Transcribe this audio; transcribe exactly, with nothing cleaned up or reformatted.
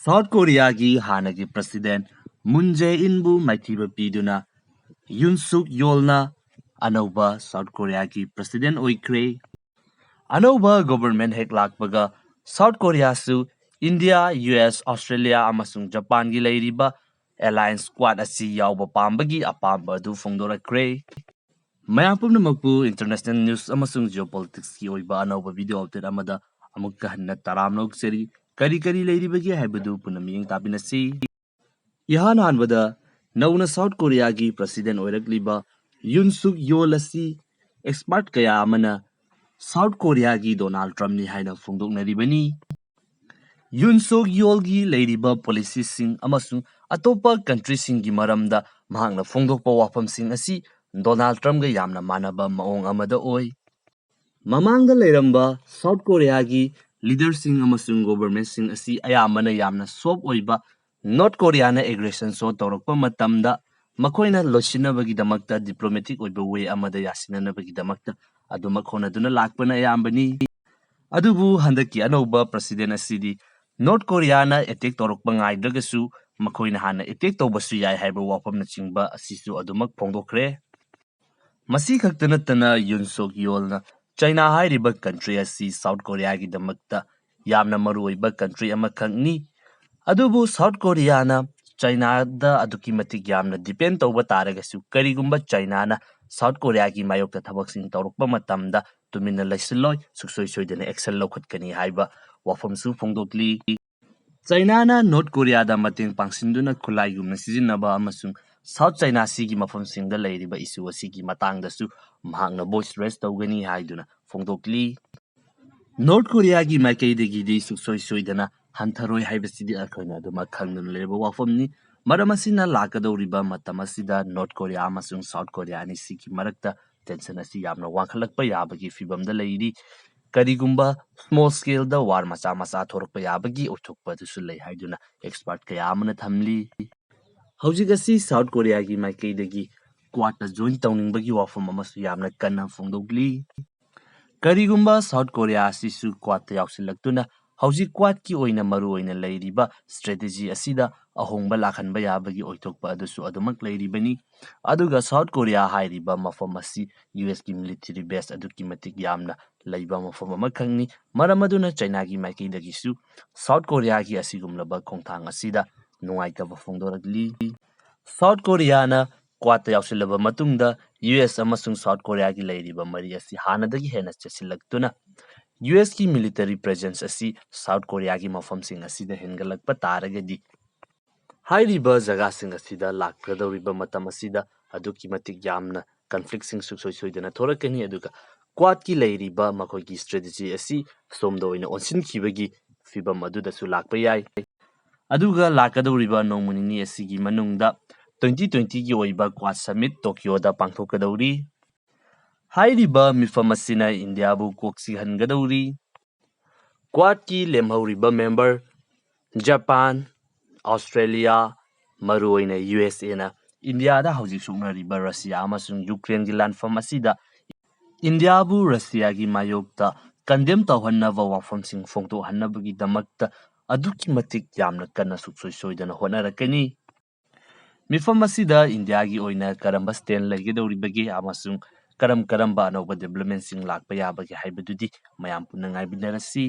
South ꯀꯣꯔꯤꯌꯥꯒꯤ ꯍꯥꯟꯅꯒꯤ president moon J ꯏꯟꯕꯨ ꯃꯥꯏꯊꯤꯕ ꯄꯤꯗꯨꯅ ꯌꯨꯟ ꯁꯨꯛ ꯌꯣꯜꯅ ꯑꯅꯧꯕ ꯁꯥꯎꯠ ꯀꯣꯔꯤꯌꯥꯒꯤ ꯄ꯭ꯔꯁꯤꯗꯦꯟ ꯑꯣꯏꯈ꯭ꯔꯦ꯫ ꯑꯅꯧꯕ ꯒꯣꯚꯔꯟꯃꯦꯟꯠ ꯍꯦꯛ ꯂꯥꯛꯄꯒ ꯁꯥꯎꯠ ꯀꯣꯔꯤꯌꯥꯁꯨ ꯏꯟꯗꯤꯌꯥ, ꯌꯨ ꯑꯦꯁ, ꯑꯣꯁꯇ꯭ꯔꯦꯂꯤꯌꯥ ꯑꯃꯁꯨꯡ ꯖꯄꯥꯟꯒꯤ ꯂꯩꯔꯤꯕ ꯑꯦꯂꯥꯏꯟꯁ ꯀ꯭ꯋꯥꯗ ꯑꯁꯤ ꯌꯥꯎꯕ ꯄꯥꯝꯕꯒꯤ ꯑꯄꯥꯝꯕ ꯑꯗꯨ ꯐꯣꯡꯗꯣꯔꯛꯈ꯭ꯔꯦ꯫ ꯃꯌꯥꯝ ꯄꯨꯝꯅꯃꯛꯄꯨ ꯏꯟꯇꯔꯅꯦꯁꯅꯦꯜ ꯅ꯭ꯌꯨꯁ ꯑꯃꯁꯨꯡ ꯖꯤꯑꯣꯄꯣꯂꯤꯇꯤꯛꯁꯀꯤ ꯑꯣꯏꯕ ꯑꯅꯧꯕ ꯚꯤꯗꯤꯑꯣ ꯑꯞꯗꯦꯠ ꯑꯃꯗ ꯑꯃꯨꯛꯀ ꯍꯟꯅ ꯇꯔꯥꯝꯅ ꯑꯣꯛꯆꯔꯤ꯫ ꯀꯔꯤ ꯀꯔꯤ ꯂꯩꯔꯤꯕꯒꯦ ꯍꯥꯏꯕꯗꯨ ꯄꯨꯟꯅ ꯃꯤꯠꯌꯦꯡ ꯇꯥꯃꯤꯟꯅꯁꯤ꯫ ꯏꯍꯥꯟ ꯍꯥꯟꯕꯗ ꯅꯧꯅ ꯁꯥꯎꯠ ꯀꯣꯔꯤꯌꯥꯒꯤ ꯄ꯭ꯔꯁꯤꯗꯦꯟ ꯑꯣꯏꯔꯛꯂꯤꯕ ꯌꯨꯟ ꯁꯨꯛ ꯌꯣꯜ ꯑꯁꯤ ꯑꯦꯛꯁꯄꯔꯠ ꯀꯌꯥ ꯑꯃꯅ ꯁꯥꯎꯠ ꯀꯣꯔꯤꯌꯥꯒꯤ ꯗꯣꯅꯥꯜꯗ ꯇ꯭ꯔꯝꯞꯅꯤ ꯍꯥꯏꯅ ꯐꯣꯡꯗꯣꯛꯅꯔꯤꯕꯅꯤ꯫ ꯌꯨꯟ ꯁꯨꯛ ꯌꯣꯜꯒꯤ ꯂꯩꯔꯤꯕ ꯄꯣꯂꯤꯁꯤꯁꯤꯡ ꯑꯃꯁꯨꯡ ꯑꯇꯣꯞꯄ ꯀꯟꯇ꯭ꯔꯤꯁꯤꯡꯒꯤ ꯃꯔꯝꯗ ꯃꯍꯥꯛꯅ ꯐꯣꯡꯗꯣꯛꯄ ꯋꯥꯐꯝꯁꯤꯡ ꯑꯁꯤ ꯗꯣꯅꯥꯜꯗ ꯇ꯭ꯔꯝꯞꯒ ꯌꯥꯝꯅ ꯃꯥꯟꯅꯕ ꯃꯑꯣꯡ ꯑꯃꯗ ꯑꯣꯏ꯫ ꯃꯃꯥꯡꯗ ꯂꯩꯔꯝꯕ ꯁꯥꯎꯠ ꯀꯣꯔꯤꯌꯥꯒꯤ ꯂꯤꯗꯔꯁꯤꯡ ꯑꯃꯁꯨꯡ ꯒꯣꯚꯔꯟꯃꯦꯟꯠꯁꯤꯡ ꯑꯁꯤ ꯑꯌꯥꯝꯕꯅ ꯌꯥꯝꯅ ꯁꯣꯐ ꯑꯣꯏꯕ, ꯅꯣꯔꯠ ꯀꯣꯔꯤꯌꯥꯅ ꯑꯦꯒ꯭ꯔꯦꯁꯟ ꯁꯣ ꯇꯧꯔꯛꯄ ꯃꯇꯝꯗ ꯃꯈꯣꯏꯅ ꯂꯣꯏꯁꯤꯟꯅꯕꯒꯤꯗꯃꯛꯇ, ꯗꯤꯄ꯭ꯂꯣꯃꯦꯇꯤꯛ ꯑꯣꯏꯕ ꯋꯦ ꯑꯃꯗ ꯌꯥꯁꯤꯟꯅꯅꯕꯒꯤꯗꯃꯛꯇ ꯑꯗꯨꯃꯛ ꯍꯣꯠꯅꯗꯨꯅ ꯂꯥꯛꯄꯅ ꯑꯌꯥꯝꯕꯅꯤ꯫ ꯑꯗꯨꯕꯨ ꯍꯟꯗꯛꯀꯤ ꯑꯅꯧꯕ ꯄ꯭ꯔꯁꯤꯗꯦꯟ ꯑꯁꯤꯗꯤ ꯅꯣꯔꯠ ꯀꯣꯔꯤꯌꯥꯅ ꯑꯦꯇꯦꯛ ꯇꯧꯔꯛꯄ ꯉꯥꯏꯗ꯭ꯔꯒꯁꯨ ꯃꯈꯣꯏꯅ ꯍꯥꯟꯅ ꯑꯦꯇꯦꯛ ꯇꯧꯕꯁꯨ ꯌꯥꯏ ꯍꯥꯏꯕ ꯋꯥꯐꯝꯅꯆꯤꯡꯕ ꯑꯁꯤꯁꯨ ꯑꯗꯨꯃꯛ ꯐꯣꯡꯗꯣꯛꯈ꯭ꯔꯦ꯫ ꯃꯁꯤ ꯈꯛꯇ ꯅꯠꯇꯅ ꯌꯨꯟ ꯁꯨꯛ ꯌꯣꯜꯅ ꯆꯥꯏꯅꯥ ꯍꯥꯏꯔꯤꯕ ꯀꯟꯇ꯭ꯔꯤ ꯑꯁꯤ ꯁꯥꯎꯠ ꯀꯣꯔꯤꯌꯥꯒꯤꯗꯃꯛꯇ ꯌꯥꯝꯅ ꯃꯔꯨꯑꯣꯏꯕ ꯀꯟꯇ꯭ꯔꯤ ꯑꯃꯈꯛꯅꯤ꯫ ꯑꯗꯨꯕꯨ ꯁꯥꯎꯠ ꯀꯣꯔꯤꯌꯥꯅ ꯆꯥꯏꯅꯥꯗ ꯑꯗꯨꯛꯀꯤ ꯃꯇꯤꯛ ꯌꯥꯝꯅ ꯗꯤꯄꯦꯟ ꯇꯧꯕ ꯇꯥꯔꯒꯁꯨ, ꯀꯔꯤꯒꯨꯝꯕ ꯆꯥꯏꯅꯥꯅ ꯁꯥꯎꯠ ꯀꯣꯔꯤꯌꯥꯒꯤ ꯃꯥꯌꯣꯛꯇ ꯊꯕꯛꯁꯤꯡ ꯇꯧꯔꯛꯄ ꯃꯇꯝꯗ ꯇꯨꯃꯤꯟꯅ ꯂꯩꯁꯤꯜꯂꯣꯏ, ꯁꯨꯡꯁꯣꯏ ꯁꯣꯏꯗꯅ ꯑꯦꯛꯁꯟ ꯂꯧꯈꯠꯀꯅꯤ ꯍꯥꯏꯕ ꯋꯥꯐꯝꯁꯨ ꯐꯣꯡꯗꯣꯛꯂꯤ꯫ ꯆꯥꯏꯅꯥꯅ ꯅꯣꯔꯠ ꯀꯣꯔꯤꯌꯥꯗ ꯃꯇꯦꯡ ꯄꯥꯡꯁꯤꯟꯗꯨꯅ ꯈꯨꯠꯂꯥꯏꯒꯨꯝꯅ ꯁꯤꯖꯤꯟꯅꯕ ꯑꯃꯁꯨꯡ ꯁꯥꯎꯠ ꯆꯥꯏꯅꯥ ꯁꯤꯒꯤ ꯃꯐꯝꯁꯤꯡꯗ ꯂꯩꯔꯤꯕ ꯏꯁꯨ ꯑꯁꯤꯒꯤ ꯃꯇꯥꯡꯗꯁꯨ ꯃꯍꯥꯛꯅ ꯚꯣꯏꯁ ꯔꯦꯁ ꯇꯧꯒꯅꯤ ꯍꯥꯏꯗꯨꯅ ꯐꯣꯡꯗꯣꯛꯂꯤ꯫ ꯅꯣꯔꯠ ꯀꯣꯔꯤꯌꯥꯒꯤ ꯃꯥꯏꯀꯩꯗꯒꯤꯗꯤ ꯁꯨꯡꯁꯣꯏ ꯁꯣꯏꯗꯅ ꯍꯟꯊꯔꯣꯏ ꯍꯥꯏꯕꯁꯤꯗꯤ ꯑꯩꯈꯣꯏꯅ ꯑꯗꯨꯃꯛ ꯈꯪꯗꯨꯅ ꯂꯩꯔꯕ ꯋꯥꯐꯝꯅꯤ꯫ ꯃꯔꯝ ꯑꯁꯤꯅ ꯂꯥꯛꯀꯗꯧꯔꯤꯕ ꯃꯇꯝ ꯑꯁꯤꯗ ꯅꯣꯔꯠ ꯀꯣꯔꯤꯌꯥ ꯑꯃꯁꯨꯡ ꯁꯥꯎꯠ ꯀꯣꯔꯤꯌꯥ ꯑꯅꯤꯁꯤꯒꯤ ꯃꯔꯛꯇ ꯇꯦꯟꯁꯟ ꯑꯁꯤ ꯌꯥꯝꯅ ꯋꯥꯡꯈꯠꯂꯛꯄ ꯌꯥꯕꯒꯤ ꯐꯤꯕꯝꯗ ꯂꯩꯔꯤ꯫ ꯀꯔꯤꯒꯨꯝꯕ ꯁ꯭ꯃꯣꯜ ꯁ꯭ꯀꯦꯜꯗ ꯋꯥꯔ ꯃꯆꯥ ꯃꯆꯥ ꯊꯣꯔꯛꯄ ꯌꯥꯕꯒꯤ ꯑꯣꯏꯊꯣꯛꯄ ꯑꯗꯨꯁꯨ ꯂꯩ ꯍꯥꯏꯗꯨꯅ ꯑꯦꯛꯁꯄꯔꯠ ꯀꯌꯥ ꯑꯃꯅ ꯊꯝꯂꯤ꯫ ꯍꯧꯖꯤꯛ ꯑꯁꯤ ꯁꯥꯎꯠ ꯀꯣꯔꯤꯌꯥꯒꯤ ꯃꯥꯏꯀꯩꯗꯒꯤ ꯀ꯭ꯋꯥꯗꯇ ꯖꯣꯏꯟ ꯇꯧꯅꯤꯡꯕꯒꯤ ꯋꯥꯐꯝ ꯑꯃꯁꯨ ꯌꯥꯝꯅ ꯀꯟꯅ ꯐꯣꯡꯗꯣꯛꯂꯤ꯫ ꯀꯔꯤꯒꯨꯝꯕ ꯁꯥꯎꯠ ꯀꯣꯔꯤꯌꯥ ꯑꯁꯤꯁꯨ ꯀ꯭ꯋꯥꯗꯇ ꯌꯥꯎꯁꯤꯜꯂꯛꯇꯨꯅ ꯍꯧꯖꯤꯛ ꯀ꯭ꯋꯥꯠꯀꯤ ꯑꯣꯏꯅ ꯃꯔꯨ ꯑꯣꯏꯅ ꯂꯩꯔꯤꯕ ꯁ꯭ꯇ꯭ꯔꯦꯇꯦꯖꯤ ꯑꯁꯤꯗ ꯑꯍꯣꯡꯕ ꯂꯥꯛꯍꯟꯕ ꯌꯥꯕꯒꯤ ꯑꯣꯏꯊꯣꯛꯄ ꯑꯗꯨꯁꯨ ꯑꯗꯨꯃꯛ ꯂꯩꯔꯤꯕꯅꯤ꯫ ꯑꯗꯨꯒ ꯁꯥꯎꯠ ꯀꯣꯔꯤꯌꯥ ꯍꯥꯏꯔꯤꯕ ꯃꯐꯝ ꯑꯁꯤ ꯌꯨ ꯑꯦꯁꯀꯤ ꯃꯤꯂꯤꯇꯔꯤ ꯕꯦꯁ ꯑꯗꯨꯛꯀꯤ ꯃꯇꯤꯛ ꯌꯥꯝꯅ ꯂꯩꯕ ꯃꯐꯝ ꯑꯃꯈꯛꯅꯤ꯫ ꯃꯔꯝ ꯑꯗꯨꯅ ꯆꯥꯏꯅꯥꯒꯤ ꯃꯥꯏꯀꯩꯗꯒꯤꯁꯨ ꯁꯥꯎꯠ ꯀꯣꯔꯤꯌꯥꯒꯤ ꯑꯁꯤꯒꯨꯝꯂꯕ ꯈꯣꯡꯊꯥꯡ ꯑꯁꯤꯗ ꯅꯨꯡꯉꯥꯏꯇꯕ ꯐꯣꯡꯗꯣꯔꯛꯂꯤ꯫ ꯁꯥꯎꯠ ꯀꯣꯔꯤꯌꯥꯅ ꯀ꯭ꯋꯥꯠꯇ ꯌꯥꯎꯁꯤꯜꯂꯕ ꯃꯇꯨꯡꯗ ꯌꯨ ꯑꯦꯁ ꯑꯃꯁꯨꯡ ꯁꯥꯎꯠ ꯀꯣꯔꯤꯌꯥꯒꯤ ꯂꯩꯔꯤꯕ ꯃꯔꯤ ꯑꯁꯤ ꯍꯥꯟꯅꯗꯒꯤ ꯍꯦꯟꯅ ꯆꯦꯠꯁꯤꯜꯂꯛꯇꯨꯅ ꯌꯨ ꯑꯦꯁꯀꯤ ꯃꯤꯂꯤꯇꯔꯤ ꯄ꯭ꯔꯦꯖꯦꯟꯁ ꯑꯁꯤ ꯁꯥꯎꯠ ꯀꯣꯔꯤꯌꯥꯒꯤ ꯃꯐꯝꯁꯤꯡ ꯑꯁꯤꯗ ꯍꯦꯟꯒꯠꯂꯛꯄ ꯇꯥꯔꯒꯗꯤ ꯍꯥꯏꯔꯤꯕ ꯖꯒꯥꯁꯤꯡ ꯑꯁꯤꯗ ꯂꯥꯛꯀꯗꯧꯔꯤꯕ ꯃꯇꯝ ꯑꯁꯤꯗ ꯑꯗꯨꯛꯀꯤ ꯃꯇꯤꯛ ꯌꯥꯝꯅ ꯀꯟꯐ꯭ꯂꯤꯛꯁꯤꯡ ꯁꯨꯡꯁꯣꯏ ꯁꯣꯏꯗꯅ ꯊꯣꯔꯛꯀꯅꯤ꯫ ꯑꯗꯨꯒ ꯀ꯭ꯋꯥꯠꯀꯤ ꯂꯩꯔꯤꯕ ꯃꯈꯣꯏꯒꯤ ꯁ꯭ꯇ꯭ꯔꯦꯇꯦꯖꯤ ꯑꯁꯤ ꯁꯣꯝꯗ ꯑꯣꯏꯅ ꯑꯣꯟꯁꯤꯟꯈꯤꯕꯒꯤ ꯐꯤꯕꯝ ꯑꯗꯨꯗꯁꯨ ꯂꯥꯛꯄ ꯌꯥꯏ꯫ ꯑꯗꯨꯒ ꯂꯥꯛꯀꯗꯧꯔꯤꯕ ꯅꯣꯡꯃ ꯅꯤꯅꯤ ꯑꯁꯤꯒꯤ ꯃꯅꯨꯡꯗ ꯇ꯭ꯋꯦꯟꯇꯤ ꯇ꯭ꯋꯦꯟꯇꯤꯒꯤ ꯑꯣꯏꯕ ꯀ꯭ꯋꯥꯠ ꯁꯃꯤꯠ ꯇꯣꯀꯤꯌꯣꯗ ꯄꯥꯡꯊꯣꯛꯀꯗꯧꯔꯤ꯫ ꯍꯥꯏꯔꯤꯕ ꯃꯤꯐꯝ ꯑꯁꯤꯅ ꯏꯟꯗꯤꯌꯥꯕꯨ ꯀꯣꯛ ꯆꯤꯛꯍꯟꯒꯗꯧꯔꯤ꯫ ꯀ꯭ꯋꯥꯠꯀꯤ ꯂꯦꯝꯍꯧꯔꯤꯕ ꯃꯦꯝꯕꯔ ꯖꯄꯥꯟ, ꯑꯣꯁꯇ꯭ꯔꯦꯂꯤꯌꯥ, ꯃꯔꯨꯑꯣꯏꯅ ꯌꯨ ꯑꯦꯁ ꯑꯦꯅ ꯏꯟꯗꯤꯌꯥꯗ ꯍꯧꯖꯤꯛ ꯁꯣꯛꯅꯔꯤꯕ ꯔꯁꯤꯌꯥ ꯑꯃꯁꯨꯡ ꯌꯨꯀ꯭ꯔꯦꯟꯒꯤ ꯂꯥꯟꯐꯝ ꯑꯁꯤꯗ ꯏꯟꯗꯤꯌꯥꯕꯨ ꯔꯁꯤꯌꯥꯒꯤ ꯃꯥꯌꯣꯛꯇ ꯀꯟꯗꯦꯝ ꯇꯧꯍꯟꯅꯕ ꯋꯥꯐꯝꯁꯤꯡ ꯐꯣꯡꯗꯣꯛꯍꯟꯅꯕꯒꯤꯗꯃꯛꯇ ꯑꯗꯨꯛꯀꯤ ꯃꯇꯤꯛ ꯌꯥꯝꯅ ꯀꯟꯅ ꯁꯨꯡꯁꯣꯏ ꯁꯣꯏꯗꯅ ꯍꯣꯠꯅꯔꯛꯀꯅꯤ꯫ ꯃꯤꯐꯝ ꯑꯁꯤꯗ ꯏꯟꯗꯤꯌꯥꯒꯤ ꯑꯣꯏꯅ ꯀꯔꯝꯕ ꯁ꯭ꯇꯦꯟ ꯂꯩꯒꯗꯧꯔꯤꯕꯒꯦ ꯑꯃꯁꯨꯡ ꯀꯔꯝ ꯀꯔꯝꯕ ꯑꯅꯧꯕ ꯗꯤꯕ꯭ꯂꯞꯃꯦꯟꯁꯤꯡ ꯂꯥꯛꯄ ꯌꯥꯕꯒꯦ ꯍꯥꯏꯕꯗꯨꯗꯤ ꯃꯌꯥꯝ ꯄꯨꯟꯅ ꯉꯥꯏꯃꯤꯟꯅꯔꯁꯤ꯫